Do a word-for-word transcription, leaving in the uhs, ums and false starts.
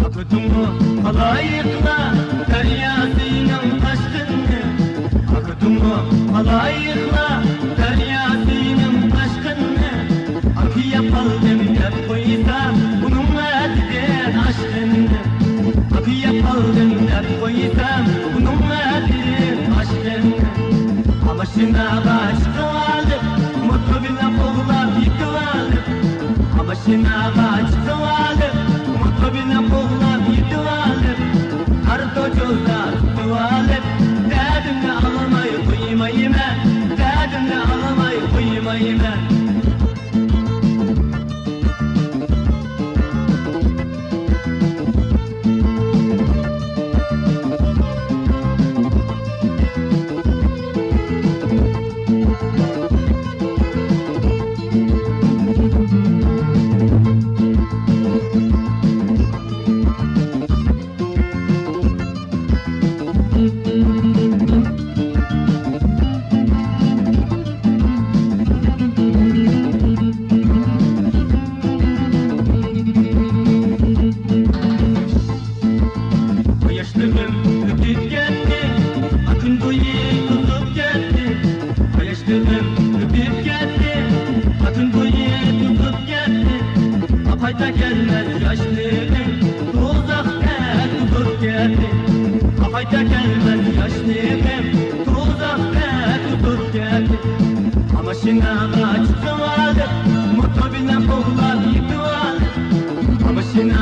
ئاكىدىڭمۇ خالايىقلار دەرياسىنىڭ تاشقىنىنى؟ ئاكىدىڭمۇ خالايىقلار دەرياسىنىڭ تاشقىنىنى؟ ئاكىياپ قالدىم دەپ قويسام ئۇنىڭ ئەتىدىن ئاشقىنىنى. ئاكىياپ قالدىم دەپ قويسام ئۇنىڭ ئەتىدىن ئاشقىنىنى. ماشىناغا چىقىۋالىپ، موتو بىلەن قوغلاپ يېتىۋالىپ. ماشىناغا چىقىۋالىپ، موتو بىلەن قوغلاپ يېتىۋالىپ. ئارتوجوزدا تۇتۇۋالىپ، دەردىمنى ئاڭلىماي قويمايمەن، دەردىمنى ئاڭلىماي قويمايمەن. قۇياشلىرىم ئۆتۈپ كەتتى، كۈن بويى توزۇپ كەتتى. قۇياشلىرىم ئۆتۈپ كەتتى، كۈن بويى توزۇپ كەتتى. قايتا كەلمەس ياشلىرىم دوزاختەك ئۇزۇپ كەتتى. قايتا كەلمەس ياشلىرىم دوزاختەك ئۇزۇپ كەتتى. ماشىناغا چىقىۋالىپ، موتو بىلەن قوغلاپ يېتىۋالىپ. ماشىنا